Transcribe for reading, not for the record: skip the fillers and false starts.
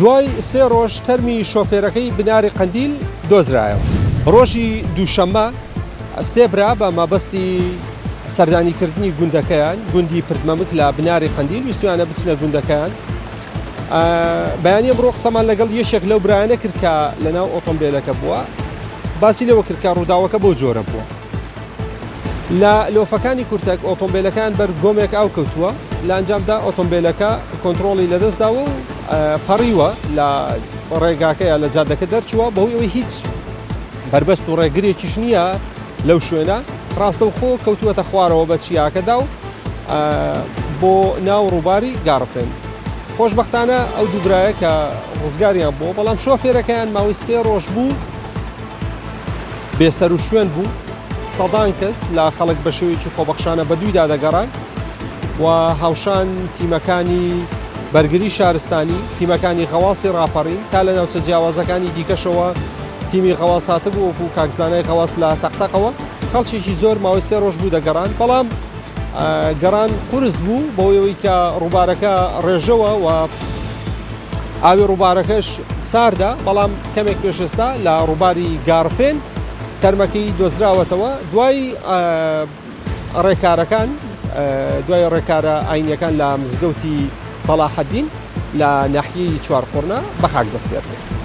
دوای سێ ڕۆژ تەرمی شۆفێرەکەی بناری قەندیل دۆزرایەوە. ڕۆژی دووشەممە سێ برا بە مەبەستی سەردانیکردنی گوندەکەیان، گوندی پردمەمک لە بناری قەندیل، ویستویانە بچنە گوندەکەیان. بەیانی ئەمڕۆ قسەمان لەگەڵ یەکێک لەو برایانە کرد کە لەناو ئۆتۆمبێلەکە بووە، باسی لەوە کرد کە ڕووداوەکە بەو جۆرە بووە. لە لۆفەکانی کورتەک ئۆتۆمبێلەکەیان بەر گۆمێک ئاو کەوتووە، لە ئەنجامدا ئۆتۆمبێلەکە کۆنترۆڵی لەدەستداوە و پەڕیوە لە ڕێگاکە یا لە جادەکە دەرچووە، بەهۆی ئەوەی هیچ بەربەست و ڕێگرێکیش نییە لەو شوێنە، ڕاستەوخۆ کەوتووەتە خوارەوە بە چیاکەدا و بۆ ناو ڕووباری گاڕفێن. خۆشبەختانە ئەو دوو برایە کە ڕزگاریان بووە، بەڵام شۆفێرەکەیان ماوەی سێ ڕۆژ بوو بێسەروشوێن بوو، سەدان کەس لە خەڵک بە شێوەیەکی خۆبەخشانە بەدوویدا دەگەڕان و هاوشان تیمەکانی بەرگری شارستانی، تیمەکانی غەواسی ڕاپەڕین تا لە ناوچە جیاوازەکانی دیکەشەوە تیمی غەواس هاتبوو وەکو کاک زانای غەواس لە تەقتەقەوە خەڵکێکی زۆر ماوەی سێ ڕۆژ بوو دەگەڕان، بەڵام گەڕان قورس بوو بەوەی ئەوەی کە ڕووبارەکە ڕێژەوە و ئاوی ڕووبارەکەش ساردە، بەڵام کەمێک پێش ئێستا لە ڕووباری گاڕفێن تەرمەکەی دۆزراوەتەوە. دوای ڕێکارەکان دوای ڕێکارە ئاینیەکان لە مزگەوتی سەڵاحەدین لە ناحیەی چوارقوڕنە بە خاک دەسپێردرێت.